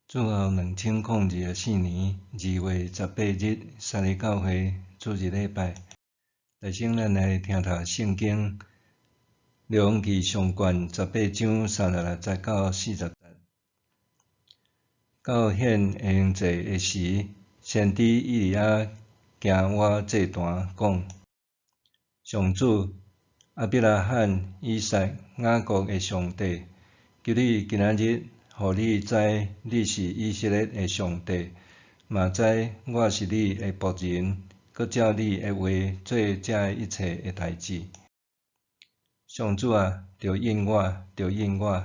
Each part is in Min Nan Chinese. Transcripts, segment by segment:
主後2024年2月18日，三日教會主日禮拜。來先咱來聽讀聖經，列王紀上卷十八章36節到40節。到獻獻祭的時，先知以利亞行倚祭壇，講：上主，亞伯拉罕、以撒、雅各的上帝，求你今仔日，予你知你是以色列的上帝，嘛知我是你的僕人，閣照你的話做這一切的代誌。上主啊，著應我，著應我，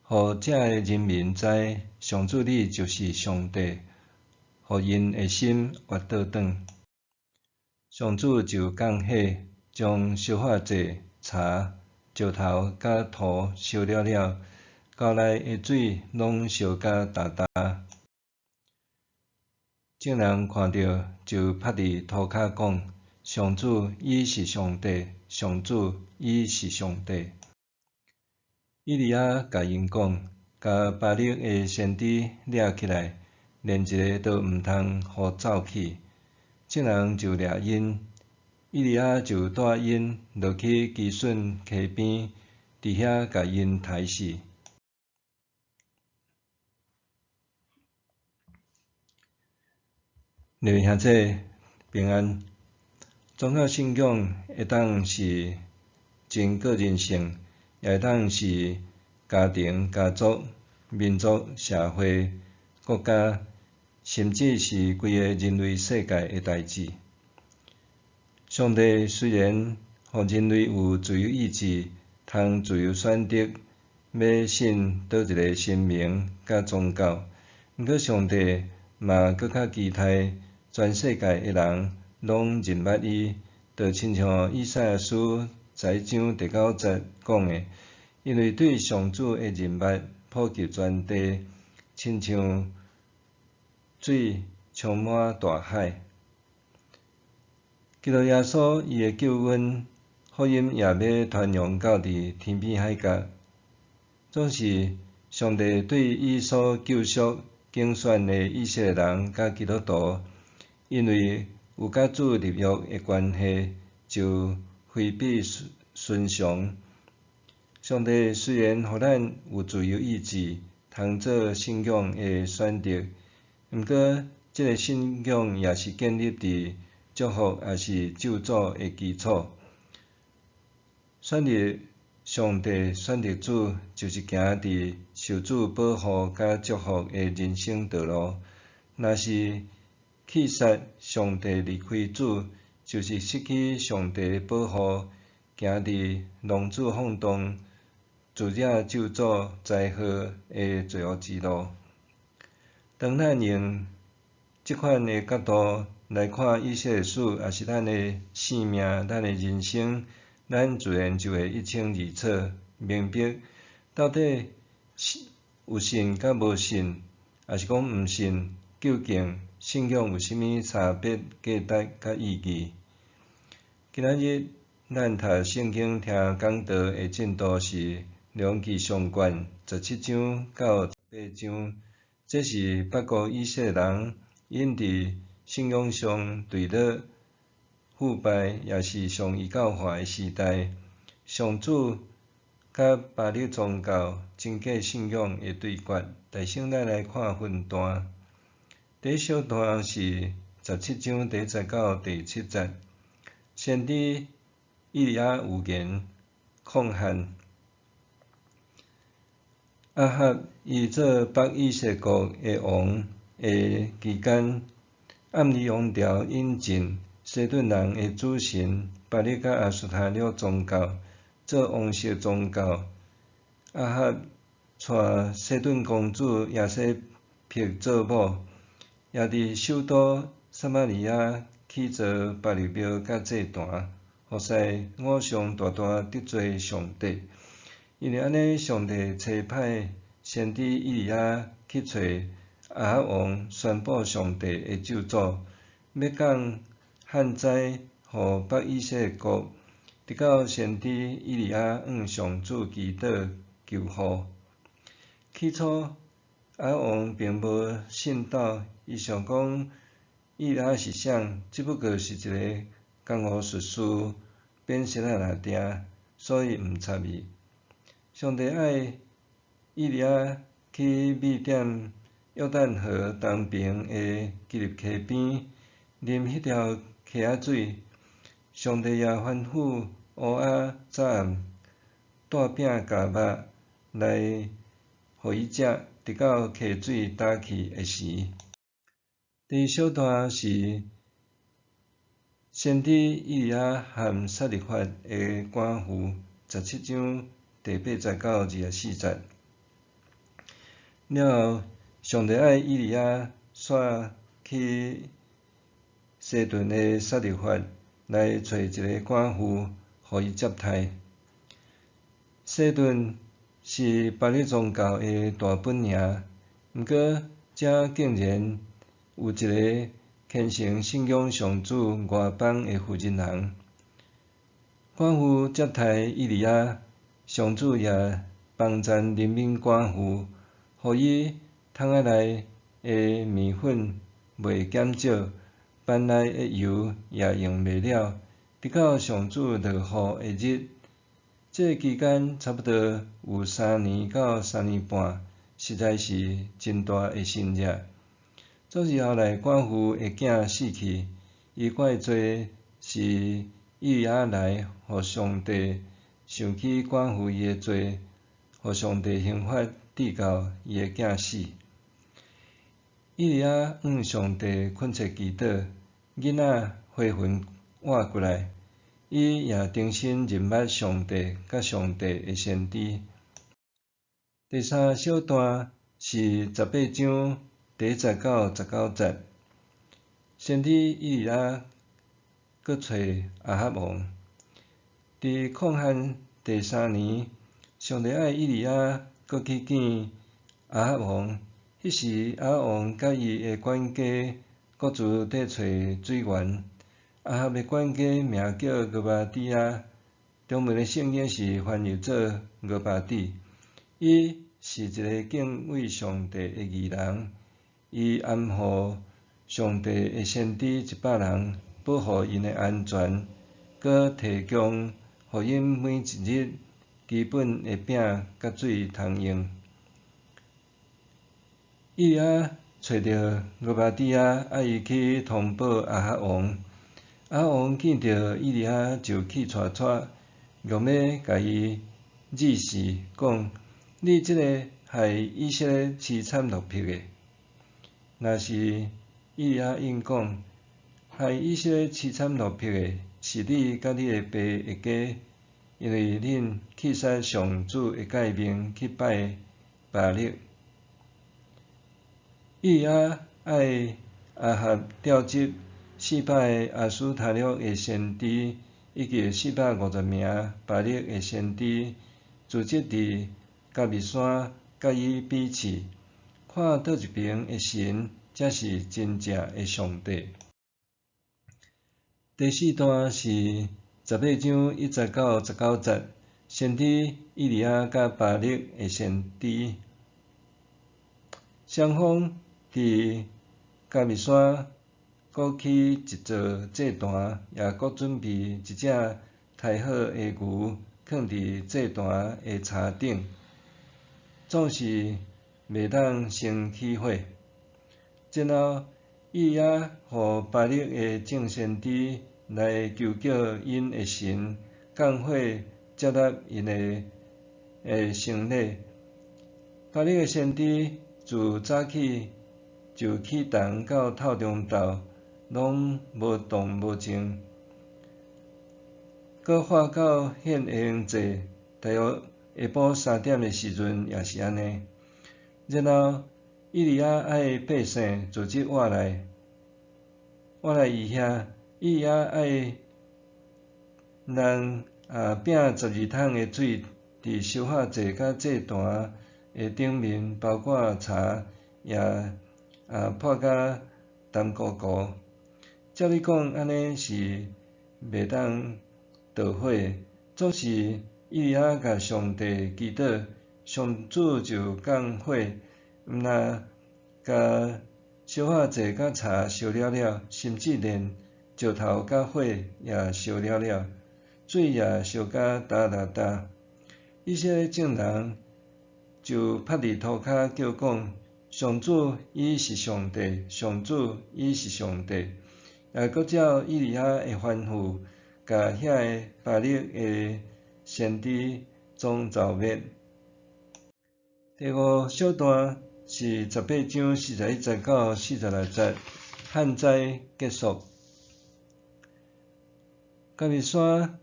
予這个人民知，上主你就是上帝，予𪜶的心越倒轉。上主就降火，將燒化祭、柴、石頭佮土燒了了。溝內的水攏燒甲焦焦，眾人看著就拍佇塗跤講：上主，伊是上帝！上主，伊是上帝！以利亞共𪜶講：共巴力的先知掠起來，連一个都毋通予走去。眾人就掠𪜶，以利亞就帶𪜶落去基順溪邊，佇遐共𪜶刣死。各位兄弟平安。宗教信仰會當是真個人性，也會當是家庭、家族、民族、社會、國家，甚至是規個人類世界的代誌。上帝雖然予人類有自由意志，通自由選擇欲信佗一个神明佮宗教，毋過上帝嘛閣較期待全世界的人攏認捌伊，就親像以賽亞書十一章第九節講的，因為對上主的認捌普及全地，親像水充滿大海。基督耶穌伊的救恩福音也欲傳揚到佇天邊海角，總是上帝對伊所救贖揀選的以色列人佮基督徒，因為有佮主立約的關係，就非比尋常。上帝雖然予咱有自由意志，通做信仰的選擇，毋過這个信仰也是建立佇祝福抑是咒詛的基礎。選擇上帝、選擇主，就是行佇受主保護佮祝福的人生道路。若是棄殺上帝，離開主，就是失去上帝的保護，行佇浪子放蕩、自惹咒詛災禍的罪惡之路。當咱用這款的角度來看以色列史，抑是咱的生命、咱的人生，咱自然就會一清二楚，明白到底有信佮無信，抑是講毋信，究竟信仰有啥物差別、價值佮意義？今仔日咱讀聖經聽講道的進度是列王紀上卷十七章到十八章，這是北國以色列人𪜶佇信仰上墜落、腐敗，也是上異教化的時代，上主佮巴力宗教真假信仰的對決。首先，咱來看分段。第一小段是十七章第一節到第七節，先知以利亞預言抗旱。亞哈伊做北以色列國的王的期間，暗利王朝引進西頓人的諸神巴力佮亞斯他錄宗教做王室宗教。亞哈娶西頓公主耶洗別做某。也佇首都撒瑪利亞起造巴力廟佮祭壇，予使偶像大大得罪上帝。因為按呢，上帝差派先知以利亞去揣亞哈王，宣布上帝的咒詛，欲降旱災予北以色列國，直到先知以利亞向上主祈禱求雨。起初，亞哈王並無信道，伊想講以利亞是啥，只不過是一个江湖術士，變仙仔爾定，所以毋插伊。上帝愛以利亞去米店約旦河東爿的基立溪邊，啉彼條溪仔水。上帝也吩咐烏鴉早暗帶餅共肉來予伊食，直到溪水焦去的時。第二小段是先知以利亞和撒勒法的寡婦，17章第8節到24節。了後，上帝愛以利亞煞去西頓的撒勒法來揣一個寡婦，予伊接待。西頓是巴力宗教的大本營，毋過遮竟然有一个虔誠信仰上主外邦的婦人人。寡婦接待以利亞，上主也幫贊憐憫寡婦，予伊桶仔內的麵粉袂減少，爿內的油也用袂了，直到上主落雨的日。這个期間差不多有三年到三年半，實在是真大的神跡。總是後來寡婦的囝死去，伊怪罪是以利亞來，予上帝想起寡婦伊的罪，予上帝刑罰，致到伊的囝死。以利亞向上帝懇切祈禱，囡仔回魂活過來，伊也重新認捌上帝佮上帝的先知。第三小段是18章第1節到19節，先知以利亞閣揣亞哈王。佇曠旱第三年，上帝愛以利亞閣去見亞哈王。彼時亞哈王佮伊的管家各自佇揣水源。亞哈的管家名叫俄巴底亞，中文的聖經是翻譯做俄巴底。伊是一个敬畏上帝的義人，伊掩護上帝的先知100人，保護𪜶的安全，閣提供予𪜶每一日基本的餅佮水通用。以利亞揣著俄巴底亞，愛伊去通報亞哈王。亞哈王見著以利亞就氣掣掣，欲欲共伊治死，講：你這个害以色列淒慘落魄的。若是以利亞應講：害以色列淒慘落魄的是你佮你的爸的家，因為恁棄殺上主的誡命去拜巴力。以利亞愛亞哈調集400个亞斯他錄的先知，以及450名巴力的先知，聚集佇迦密山，佮伊比試，看佗一爿的神才是真正的上帝。第四段是18章1節到19節，先知以利亞佮巴力的先知雙方佇迦密山各起一座祭壇，也各準備一隻刣好的牛，囥佇祭壇的柴頂，總是袂當先起火。然後，以利亞予巴力的眾先知來求叫𪜶的神降火接納𪜶的牲禮。巴力的先知自早起就起重到透中晝，攏無動無靜。閣化到獻下昏祭，大約下晡3點的時陣也是按呢。然後，以利亞愛百姓組織活來，活來伊遐，以利亞愛人餅12桶的水，佇燒火祭佮祭壇的頂面，包括柴也潑甲澹糊糊。照理講，按呢是袂當著火，總是以利亞共上帝祈禱，上主就降火，毋若共烧化济佮柴烧了了，甚至连石头佮火也烧了了，水也烧甲焦焦焦。以色列众人就拍佇塗跤叫講：上主伊是上帝，上主伊是上帝。也閣照以利亞的吩咐，共遐个巴力的先知總剿滅。第五小段是18章41節到46節，旱災結束。迦密山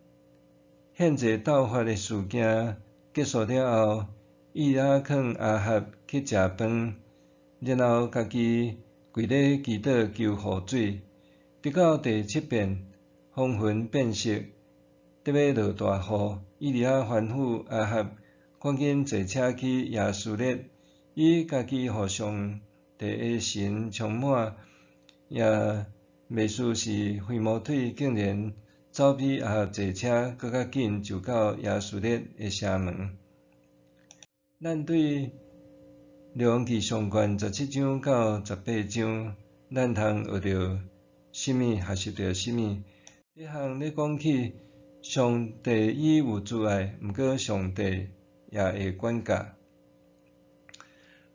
獻祭鬥法的事件結束了後，以利亞勸亞哈去食飯，然後家己跪咧祈禱求雨水。直到第七遍，風雲變色，得欲落大雨。以利亞吩咐亞哈趕緊坐車去耶斯列，以家己予上帝的神充滿，也袂輸是飛毛腿竟然走比亞哈坐車閣較緊，就到耶斯列的城門。咱對列王紀上卷17章到18章，咱通學著啥物，學習著啥物？這項咧講起，上帝伊有慈愛，毋過上帝也會管教。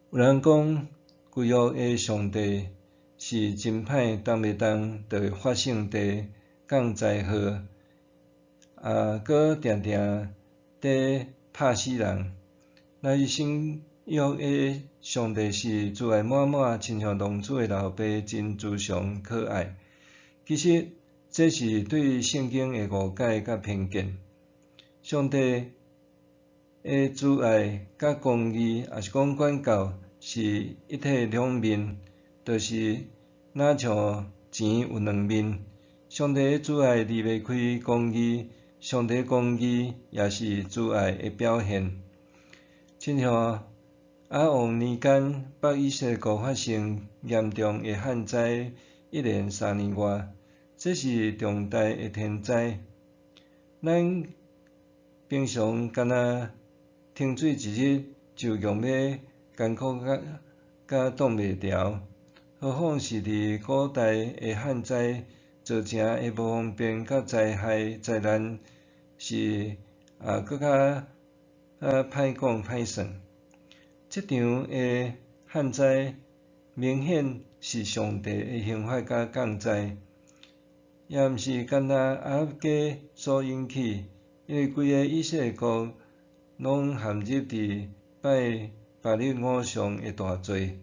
有人講舊約的上帝是真歹，動袂動就會發生地降災禍，啊，閣定定佇拍死人。但是新約的上帝是慈愛滿滿，親像浪子的老爸，真慈祥可愛。其實這是對聖經的誤解佮偏見。上帝的慈愛佮公義，抑是講管教，是一體兩面，就是若像錢有兩面。上帝的慈愛離袂開公義，上帝公義也是慈愛的表現。親像亞王年間，北以色列國發生嚴重的旱災，一連3年外，這是重大的天災。咱平常干焦停水一日就強欲艱苦甲擋袂牢，何況是佇古代的旱災造成的無方便佮災害災難，是啊閣較歹講歹算。這場的旱災明顯是上帝的刑罰佮降災，也毋是干焦亞哈家所引起，因為規个以色列國攏陷入佇拜巴力偶像的大罪。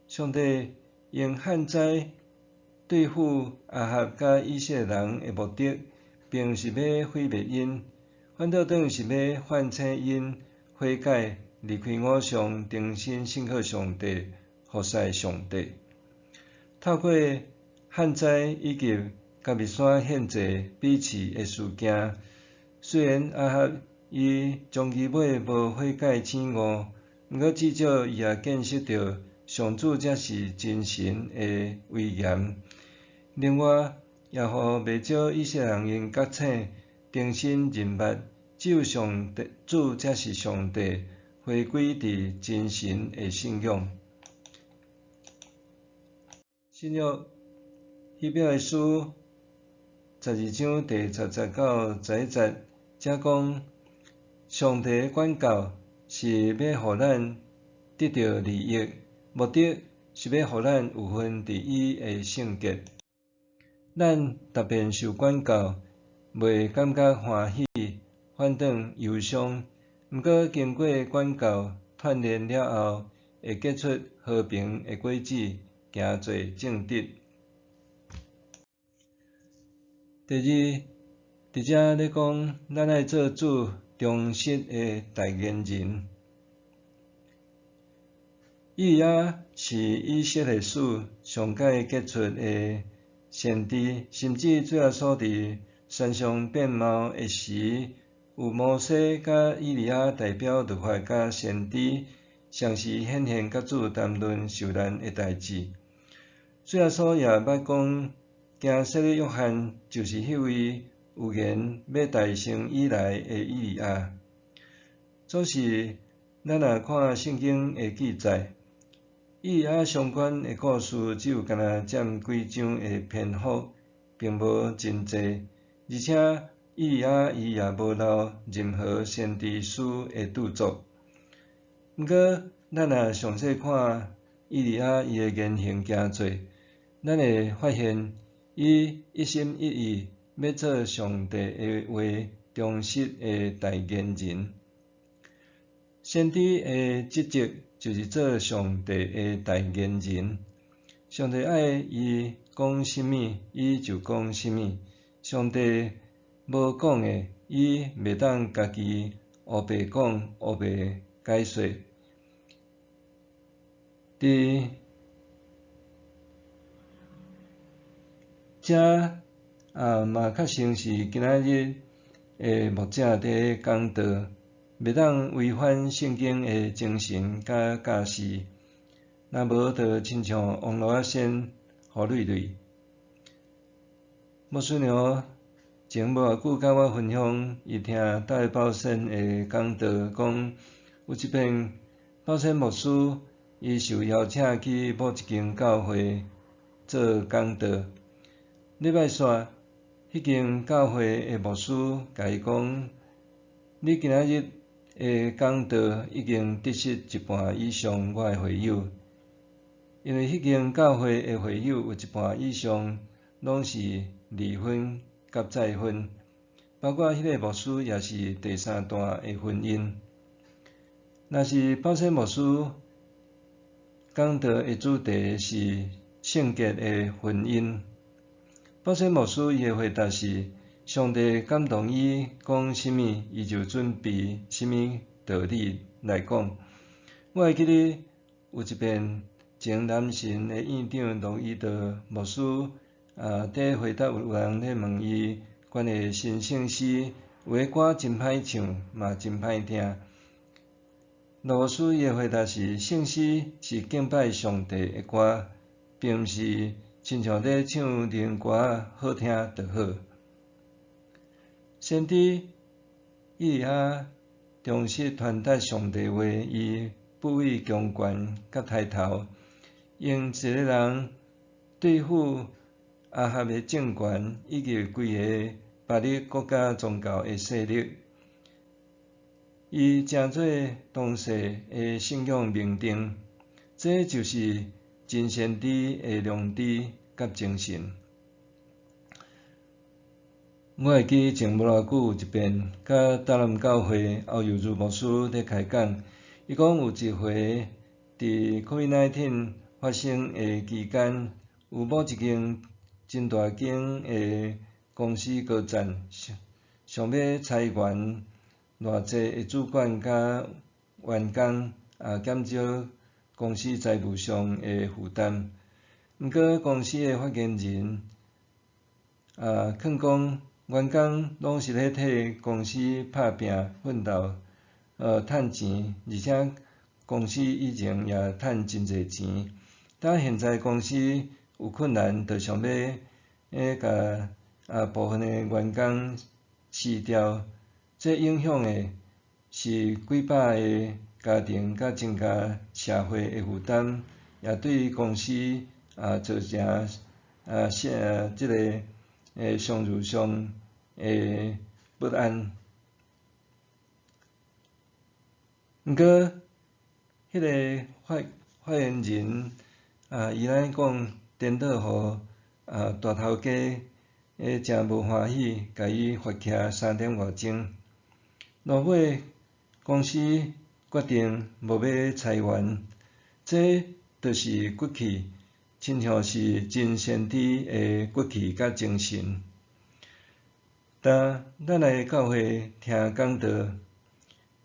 上帝用旱災對付亞哈佮以色列人的目的，並毋是欲毀滅𪜶，反倒轉是欲喚醒𪜶悔改，離開偶像，重新信靠上帝，服侍上帝。透過旱災以及迦密山獻祭比試的事件，雖然亞哈伊終其尾無悔改醒悟，毋過至少伊也見識著上主才是真神的威嚴。另外，也予袂少以色列人𪜶覺醒，重新認捌只有上帝主才是上帝，回歸佇真神的信仰。新約希伯來書12章第10節到11節，遮講上帝的管教是欲予咱得著利益，目的是欲予咱有份佇伊的聖潔。咱逐遍受管教，袂感覺歡喜，反轉憂傷。毋過經過管教鍛鍊了後，會結出和平的果子，行做正直。第二，佇遮咧講，咱愛做主忠實的代言人。以利亞是以色列史上蓋傑出的先知，甚至主耶穌佇山上變貌的時，有摩西佮以利亞代表律法佮先知，同時顯現佮主談論受難的代誌。主耶穌也捌講，行洗禮約翰就是彼位預言欲大成以來的以利亞。總是，咱若看聖經的記載，以利亞相關的故事只有干焦佔幾章的篇幅，並無真濟，而且以利亞伊也無留任何先知書的著作。毋過，咱若詳細看以利亞伊的言行行做，咱會發現伊一心一意欲做上帝的話忠實的代言人。先知的職責就是做上帝的代言人。上帝愛伊講啥物，伊就講啥物。上帝無講的，伊袂當家己烏白講、烏白解說。佇遮啊嘛較像是今仔日的牧者佇講道，袂當違反聖經的精神佮教示，若無就親像王羅仔仙予累累。牧師娘前無偌久佮我分享，伊聽戴寶森的講道，講有一遍寶森牧師伊受邀請去某一間教會做講道。禮拜煞，彼間教會的牧師共伊講：你今仔日的講道已經得失一半以上我的會友，因為彼間教會的會友有一半以上攏是離婚佮再婚，包括彼个牧師也是第三段的婚姻。若是寶森牧師講道的主題是聖潔的婚姻，寶森牧師伊的回答是：上帝感動伊講啥物，伊就準備啥物道理來講。我會記得有一遍前南神的院長羅伊德牧師啊，佇回答有人咧問伊關於神聖詩，有的歌真歹唱，嘛真歹聽。羅牧師伊的回答是：聖詩是敬拜上帝的歌，並毋是親像咧唱流行歌好聽就好。先知以利亞忠實傳達上帝話，伊不畏強權佮刣頭，用一个人對付亞哈的政權以及規個巴力國家宗教的勢力，伊成做當世的信仰明燈，這就是真先知的良知佮精神。我會記前無偌久有一遍，佮大南教會歐友如牧師咧開講，伊講有一回佇 COVID-19 發生的期間，有某一間真大間的公司高層想想欲裁員偌濟的主管佮員工，啊減少公司財務上的負擔。毋過公司的發言人啊，囥講員工攏是咧替公司拍拚奮鬥，趁錢，而且公司以前也趁真濟錢。但現在公司有困難，就想欲共啊部分的員工辭掉，這影響的是幾百个家庭，佮增加社會的負擔，也對公司啊造成啊這個商譽上的不安。毋過，彼个發言人啊，伊按呢講，顛倒予啊大頭家誠無歡喜，共伊罰徛三點外鐘。落尾公司決定無欲裁員，這就是骨氣，親像是真先知的骨氣佮精神。當咱來教會聽講道，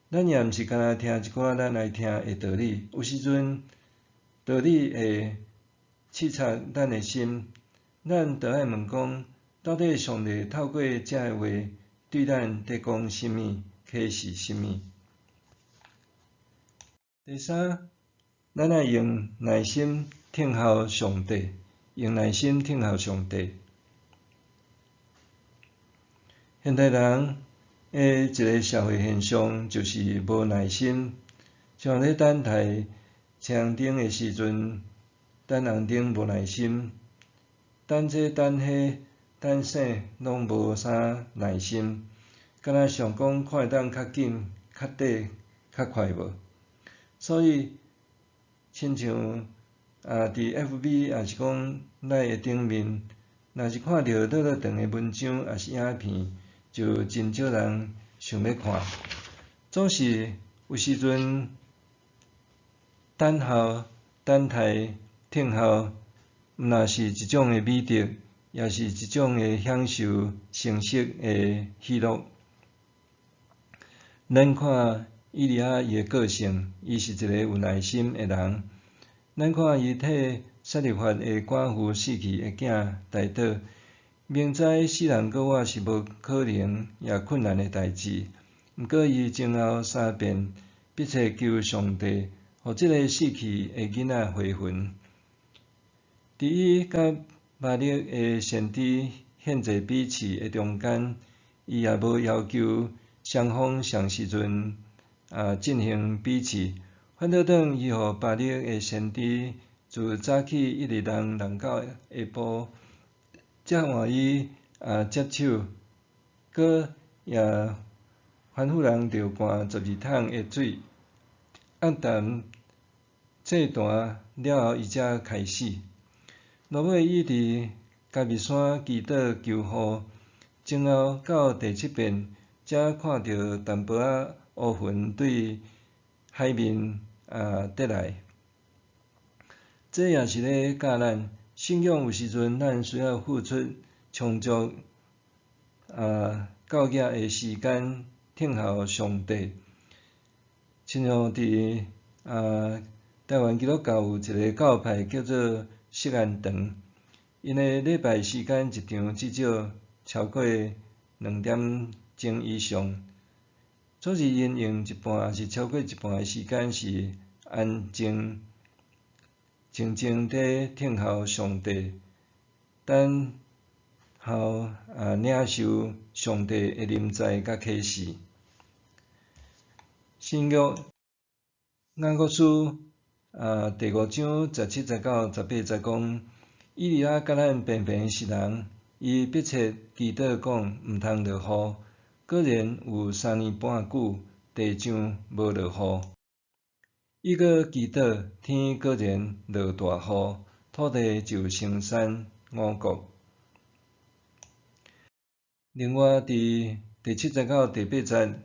咱也毋是干焦聽一寡咱愛聽的道理，有時陣道理會刺插咱的心，咱就愛問講，到底上帝透過這个話對咱佇講啥物，啟示啥物？第三，咱愛用耐心等候上帝，用耐心等候上帝。現代人的一个社會現象就是無耐心，像咧等待青紅燈的時陣，等紅燈無耐心，等這等彼等啥攏無啥耐心，敢若想講看會當較緊、較短、較快無？所以，親像佇 FB 抑是講 LINE 的頂面，若是看著落落長的文章抑是影片，就真少人想欲看。總是有時陣等候、等待、等候，毋若是一種的美德，也是一種的享受生活的喜樂。咱看以利亞伊的個性，伊是一個有耐心的人。咱看伊替撒勒法的寡婦死去的囝代禱，明知死人閣活是無可能也困難的代誌，毋過伊前後三遍迫切求上帝，予這个死去的囡仔回魂。佇伊佮巴力的先知獻祭比試的中間，伊也無要求雙方仝時陣進行比試，反倒轉伊予巴力的先知自早起一直弄弄到下晡，才換伊接手，閣也吩咐人著灌12桶的水，按澹祭壇了後，伊才開始。落尾伊佇迦密山祈禱求雨，前後到第七遍，才看著淡薄仔烏雲對海面得來。這也是咧教咱，信仰有時陣咱需要付出充足夠額的時間等候上帝。親像佇台灣基督教有一个教派叫做錫安堂，𪜶的禮拜時間一場至少超過2點鐘以上，總是𪜶用一半抑是超過一半的時間是安靜、靜靜佇等候上帝，等候領受上帝的臨在佮啟示。新約雅各書第五章17節到18節講，以利亞佮咱平平是人，伊迫切祈禱講，毋通落雨。果然有3年半久，地上無落雨。伊閣祈禱，天果然落大雨，土地就生產五穀。另外，佇第七節到第八節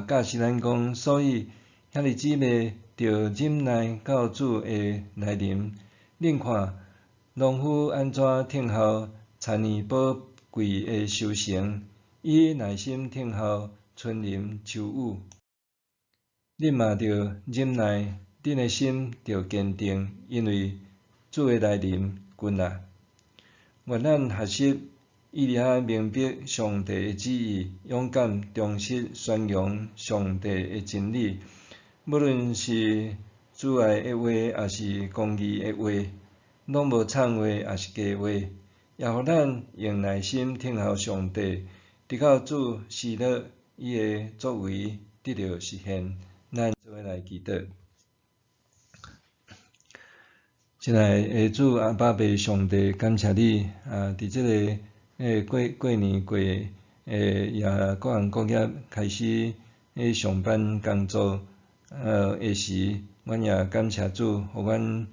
教示咱講，所以兄弟姊妹著忍耐到主的來臨。恁看，農夫按怎等候田年寶貴的收成，以耐心等候春霖秋雨。恁嘛著忍耐，恁的心著堅定，因為主的來臨近啊。願咱學習以利亞明白上帝的旨意，勇敢忠實宣揚上帝的真理，無論是慈愛的話，抑是公義的話，攏無讖話，抑是假話，也予咱用耐心等候上帝，直到主喜樂伊的作為得著實現。咱做伙來祈禱。親愛的主阿爸父上帝，感謝你佇這个過過年過也各行各業開始上班工作的時，阮也感謝主，予阮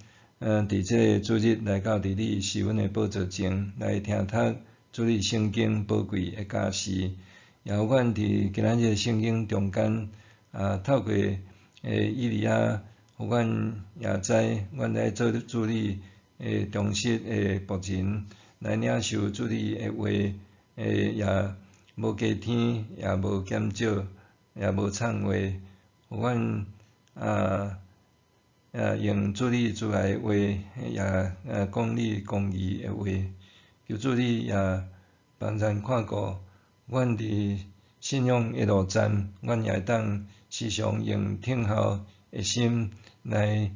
佇這个主日來到佇你施恩的寶座前來聽讀主你聖經寶貴的教示，也予阮佇今仔日的聖經中間透過以利亞，予阮也知，阮來做主你的忠實的僕人，來領受主你的話，也無加添，也無減少，也無讖話，予阮用主你慈愛的話，也講你公義的話，求主你也幫咱看顧，阮佇信仰的路站，阮也會當時常用等候的心來，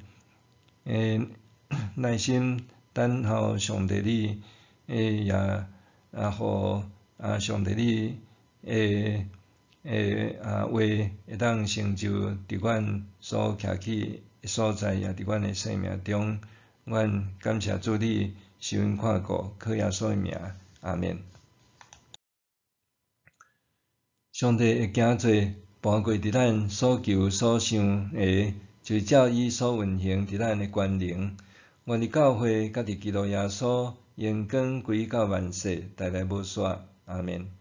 耐心等候上帝你，也予上帝你的話會當成就佇阮所徛起所在，也佇阮的生命中。阮感謝主你受阮看顧，靠耶穌的名，阿們。上帝會行做搬過佇咱所求所想的，就是照伊所運行佇咱的權能。願佇教會佮佇基督耶穌，榮光歸到萬世，代代無煞。阿們。